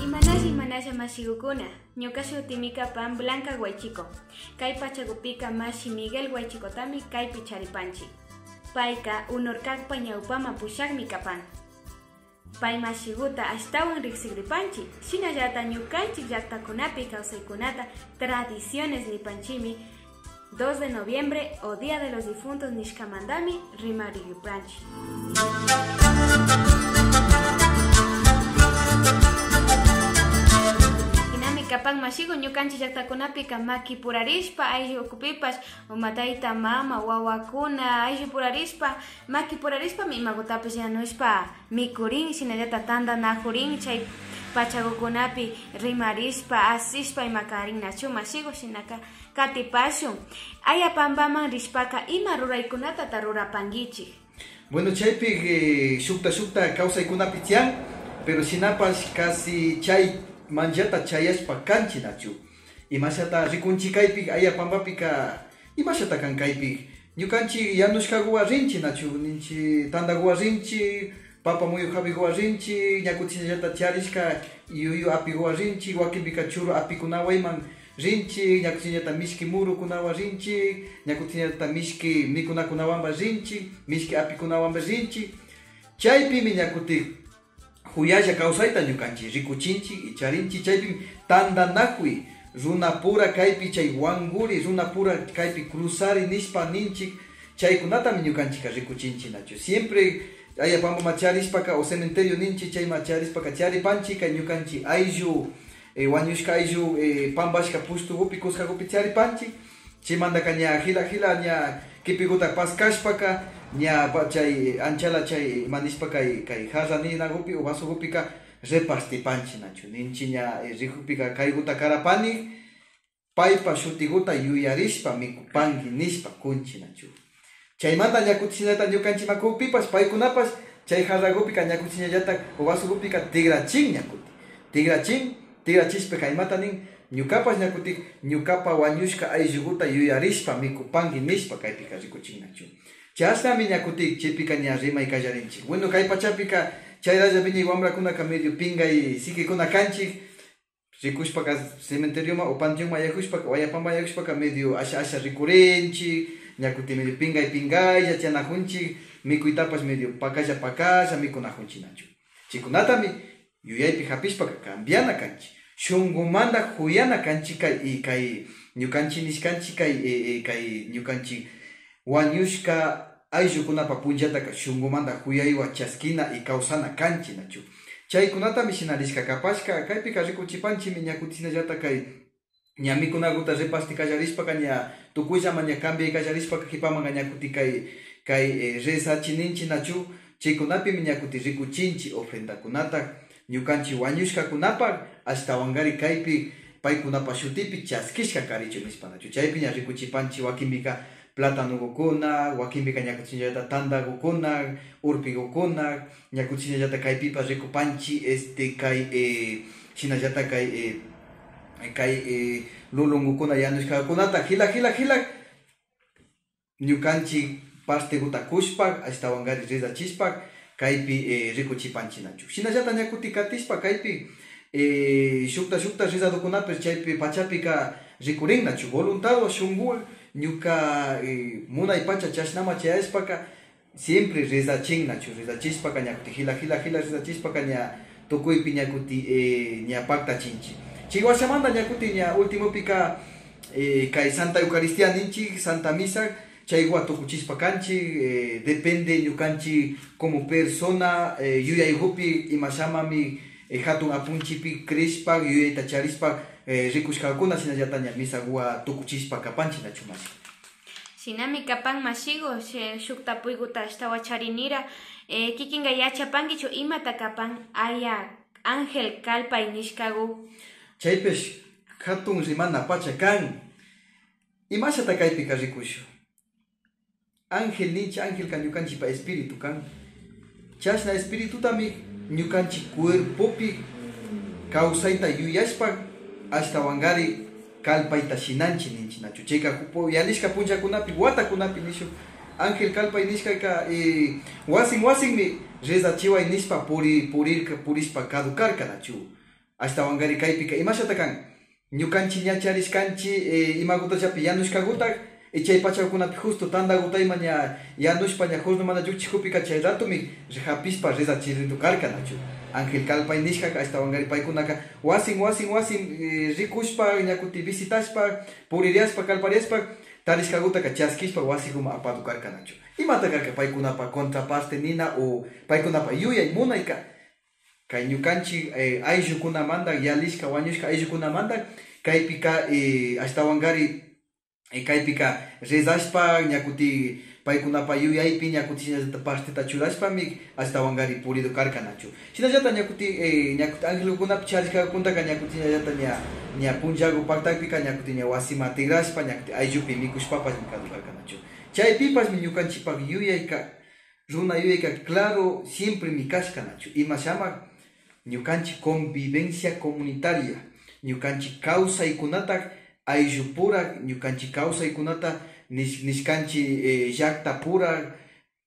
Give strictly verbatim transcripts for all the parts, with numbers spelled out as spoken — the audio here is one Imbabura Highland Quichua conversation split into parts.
Imanalla, imanalla mashigukuna, ñuka shutimi kapan Blanca Guaychico. Kay pachagupika mashi Miguel Guaychicotami kaypi charipanchik. Payka Unorkakpa ñawpaman pushakmi kapan. Pay mashiguta ashtawan riksigripanchik, shinallata ñukanchik llaktakunapi kawsaykunata tradiciones nipanchikmi, dos de noviembre o Día de los Difuntos nishkamantami rimarigripanchik. Shinami kapan mashigu, ñukanchik llaktakunapika makipurarishpa, ayllu ukupipash uma tayta mama, wawakuna, ayllupurarishpa, makipurarishpami imagutapash yanushpa mikurin, shinallata tantanakurin, chay pachagukunapi rimarishpa, asishpa ima karin nachu mashigu, shinaka katipashun. Aya pampaman rishpaka ima ruraykunatata rurapankichik? Bueno, chaypi, eh, shukta shukta kawsaykunapi tiyan, pero shinapash casi chay manllata chayashpa kanchik nachu. Imashata rikunchik kaypi, aya pampapika, imashata kan kaypi. Ñukanchik yanushkaguwan rinchik nachu, ninchik tandaguwan rinchik, papa muyu habiguwan rinchik, ña kutin shinallata charishka yuyu apiguwan rinchik, wakinpika churu apikunawan iman rinchik, ña kutin shinallata mishki murukunawan rinchik, ña kutin shinallata mishki mikunakunawanpash rinchik, mishki apikunawanpash rinchik. Chaypimi ña kutin juyalla kawsayta ñukanchik rikuchinchik y charinchik. Chaypimi tantanakuy, runapura kaypi chay wankuri, runapura kaypi cruzari nishpa ninchik. Chaykunatami ñukanchikka rikuchinchik nachu. Siempre aya pampaman charishpaka o cementerio ninchik, chayman charishpaka charipanchik kay ñukanchik ayllu, eh, wañushka ayllu, eh, pampashka pushtugupi, kuskagupi charipanchik. Chaymantaka ña jila jila ña kipiguta paskashpaka ña pa-, chay anchala chay ima nishpa kay, kay jarra ninagupi o vasogupika repartipanchik nachu. Ninchik ña, eh, rikukpika kayguta karapani, paypa shutiguta yuyarishpa mikupanki nishpa kunchik nachu. Chaymanta ña kutin shinallata ñukanchik makukpipash paykunapash chay jarragupika ña kutin shinallatak o vasogupika tikrachin ña kutin. Tikrachin, tikrachishpaka imata nin, ñukapash ña kutin ñukapa wañushka aylluguta yuyarishpa mikupanki nishpa kaypika rikuchin nachu. Chashnami ña kutin chaypika ña rimay kallarinchik. Bueno, kay pachapika chayralla wiñay wambrakunaka medio pinkay sikikuna kanchik. Rikushpaka cementerioman o panteonman yakushpaka o aya pampaman yakushpaka medio asha asha rikurinchik, ña kutin medio pinkay pinkay yachanakunchik, mikuytapash medio pakalla pakalla mikunakunchik nachu. Chaykunatami yuyaypi hapishpaka cambiana kanchik, shunkumanta kuyana kanchik kay, y kay ñukanchik nishkanchik kay, eh, eh, kay ñukanchik wañushka ayllukunapa punllataka shunkumanta kuyaywan chaskina y kawsana kanchik nachu. Chaykunatami shinarishka kapashka, kaypika rikuchipanchikmi ña kutin shinallata kay ña mikunaguta reparti kallarishpaka ña tukuyllaman ña cambiay kallarishpaka kipamanka ña kutin kay, kay, eh, rezachi ninchik nachu. Chaykunapimi ña kutin rikuchinchik ofrendakunata ñukanchik wañushkakunapak, ashtawankari kaypi paykunapa shutipi chaskishka karichun nishpa nachu. Chaypi ña rikuchipanchik wakinpika platanogukuna, wakinpika ña kutin shinallata tantagukuna, urpigukuna, ña kutin shinallata kaypipash rikupanchik, este, kay, eh, shinallata kay, eh, kay, eh, lulungukuna yanushkakunata, jila, jila, jila, ñukanchik parteguta kushpa, ashtawankari rezachishpa, kaypi, eh, rikuchipanchik nachu. Shinallata ña kutin katishpa kaypi, eh, shukta, shukta rezadokunapash chaypi pachapika rikurin nachu. Voluntadwan shunkuwan ñuka, eh, munay pacha chashnaman chayashpaka, siempre rezachin nachu, rezachishpaka ña kutin jila, jila, jila rezachishpaka ña tukuypi ña kutin, eh, ña paktachinchik. Chay washamanta ña kutin ña ultimopika, eh, kay Santa Eucaristía ninchik, Santa Misa, Chaywan tukuchishpa kanchik, eh, depende ñukanchik como persona, eh, yuyaykupi imashamami, eh, hatun apunchikpi krishpa, yuyayta charishpa, eh, rikushkakuna, shinallata ña misakuwan tukuchishpa kapanchik, nachu mashi. Shinami kapan mashiku, shi-, shuk tapuykuta ashtawan charinira, eh, kikinka yachapankichu imata kapan aya ángel kalpay nishkaku? Chaypish hatun rimana pacha kan. Imashata kaypika rikushun? Ángel ninchik, ángelka ñukanchikpa espíritu kan. Chashna espiritutami ñukanchik cuerpopi kawsayta yuyashpa ashtawankari kalpayta shinanchik ninchik, nachu. Chayka pu-, yalishka punllakunapi, watakunapi nishun, ángel kalpay nishkaka, eh, wasin wasinmi rezachiway nishpa puri-, purirka, purishpa kadukarka, nachu. Ashtawankari kaypika imashata kan? Ñukanchik ña charishkanchik, eh, imagutallapi yanushkaguta, y chay pachakunapi justo tandaguta ima ña yanushpa ña hornomanta llukchikupika chay ratomi hapishpa rezachiridu karka, nachu. Ángel kalpay nishkaka ashtawankari paykunaka wasin, wasin, wasin, eh, rikushpa, ña kutin visitashpa, puririashpa, kalpariashpa, tarishkagutaka chaskishpa wasikuman apadu karka, nachu. Imata karka paykunapa contraparte nina o paykunapa yuyay munayka? Kay ñukanchik, eh, ayllukunamanta, yalishka, wañushka ayllukunamanta, kaypika, eh, ashtawankari, eh, kaypika rezashpa, ña kutin paykunapa yuyaypi, ña kutin shinallata parteta churashpami ashtawankari puridu karka, nachu. Shinallata ña kutin, eh, ña kutin angelkunapi charishkakunataka ña kutin shinallata ña, ña punllagu paktakpika ña kutin ña wasiman tigrashpa, ña kutin ayllupi mikushpapash ña kadu karka, nachu. Chaypipashmi ñukanchikpa yuyayka, runa yuyayka claro siempremi kashka, nachu. Imashamak? Ñukanchik convivencia comunitaria, ñukanchik kawsaykunata ayllupura, ñukanchik kawsaykunata nish-, nishkanchik, eh, llaktapura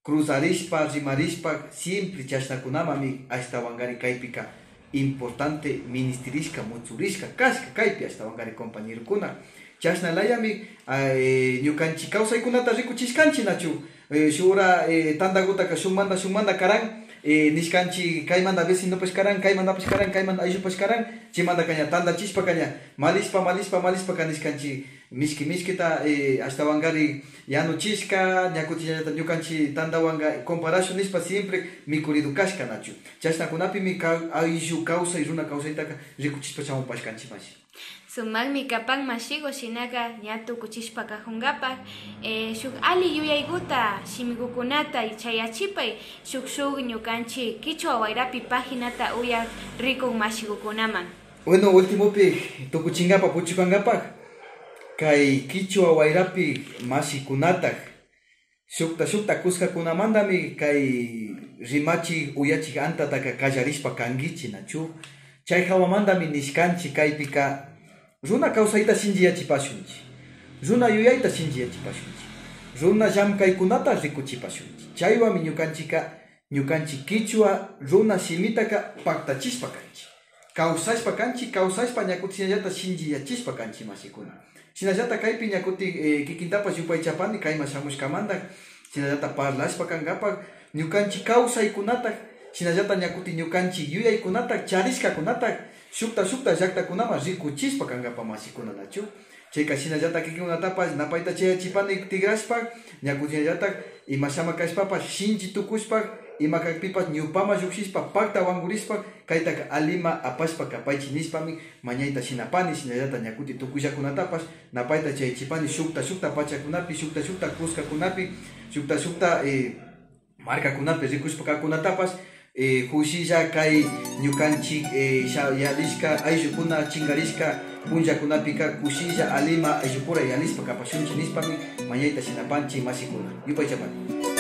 cruzarishpa, rimarishpa, siempre chashnakunamanmi ashtawankari kaypika importante ministirishka, mutsurishka kashka kaypi ashtawankari compañerokuna. Chashna layami, ah, eh, ñukanchik kawsaykunata rikuchishkanchik, nachu. Eh, shuk hora, eh, tandagutaka shukmanta, shukmanta karan, eh, nishkanchik, kaymanta vecinopash karan, kaymantapash karan, kaymanta ayllupash karan, chaymantaka ña tandachishpaka ña malishpa, malishpa, malishpaka nishkanchik, mishki, mishkita, eh, ashtawankari yanuchishka, ña kutin ñallata ñukanchik tandawanka comparashun nishpa siempre mikuridu kashka, nachu. Chashnakunapimi ka-, ayllu kawsay, runa kawsaytaka rikuchishpa shamupashkanchik, mashi. Sumakmi kapan mashiku, shinaka ña tukuchishpa kajunkapak, eh, shuk alli yuyaykuta, shimikukunata chayachipay, shuk, shuk ñukanchik kichwa wayrapi paginata uyak rikuk mashikukunaman. Bueno, ultimopi tukuchinkapak, puchukankapak, kay kichwa wayrapi mashikunatak, shukta, shukta kuskakunamantami kay rimachik, uyachik antataka kallarishpa kankichik, nachu? Chay hawamantami nishkanchik kaypika, runa kawsayta shinchiyachipashunchik, runa yuyayta shinchiyachipashunchik, runa llamkaykunata rikuchipashunchik. Chaywanmi ñukanchikka, ñukanchik kichwa runa shimitaka paktachishpa kanchik. Kawsashpa kanchik, kawsashpa ña kutin shinallata shinchiyachishpa kanchik, mashikuna. Shinallata kaypi ña kutin, eh, kikintapash yupaychapani kayman shamushkamanta, shinallata parlashpa kankapak, ñukanchik kawsaykunata, shinallata ña kutin ñukanchik yuyaykunata, charishkakunata, shukta, shukta llaktakunaman rikuchishpa kankapak, mashikuna, nachu? Chayka shinallata kikinkunatapash napayta chayachipani tikrashpa, ña kutin shinallata imashama kashpapash shinchi tukushpa, ima kakpipash ñawpaman llukshishpa, pakta wankurishpa, kaytaka allima apashpa kapaychik nishpami mañayta shinapani, shinallata ña kutin tukuyllakunatapash napayta chayachipani shukta, shukta pachakunapi, shukta, shukta kuskakunapi, shukta, shukta, eh, markakunapi rikushpa kakkunatapash, eh, kushilla kay ñukanchik, eh, sha-, yalishka ayllukuna chinkarishka punllakunapika kushilla allima ayllupura yalishpa kapashunchik nishpami mañayta shinapanchik, mashikuna. Yupaychapani.